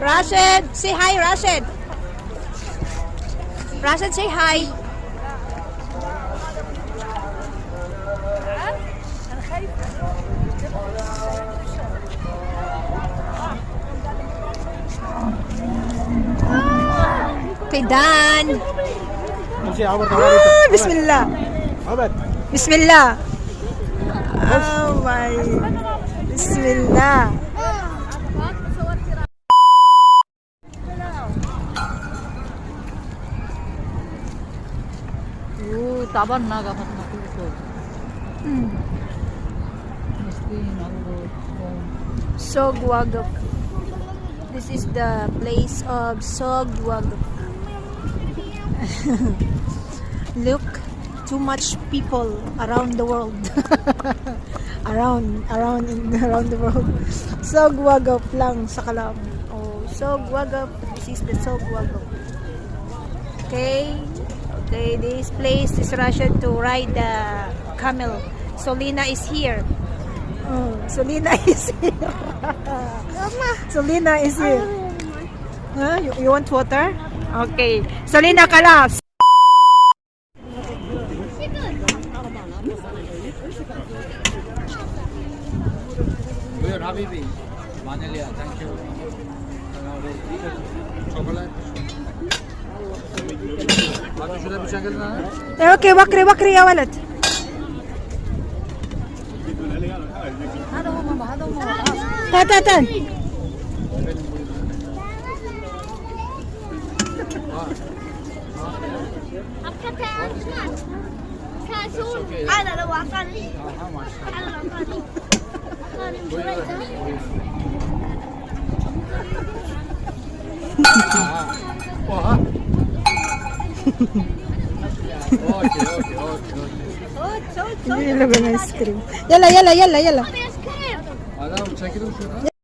Rashid, say hi, Rashid. Rashid, say hi. Okay, done. Ah, bismillah. Bismillah. Oh my. Bismillah. Taban naga fatma kuko. Miskin Allah. Souq Waqif. This is the place of Souq Waqif. Look, too much people around the world. Around the world. Souq Waqif lang sa kalam. Oh, Souq Waqif. This is the Souq Waqif. Okay. Okay, this place is Russian to ride the camel. Solina is here. Oh, Solina is here. Solina is here. Huh? You want water? Okay. Solina, kalas. Buyur habibi. Vanilya, thank you. Chocolate. Bak şurada bir çekelim ha. Okay, وكري وكري يا ولد. هذا هو ماما، هذا هو ماما. تعال تعال تعال. انا لو اعطاني، انا لو اعطاني شريته. Oha. Okay. Yalla ice cream. يلا يلا يلا يلا. ابي ايس كريم. Adam çekilin şuradan.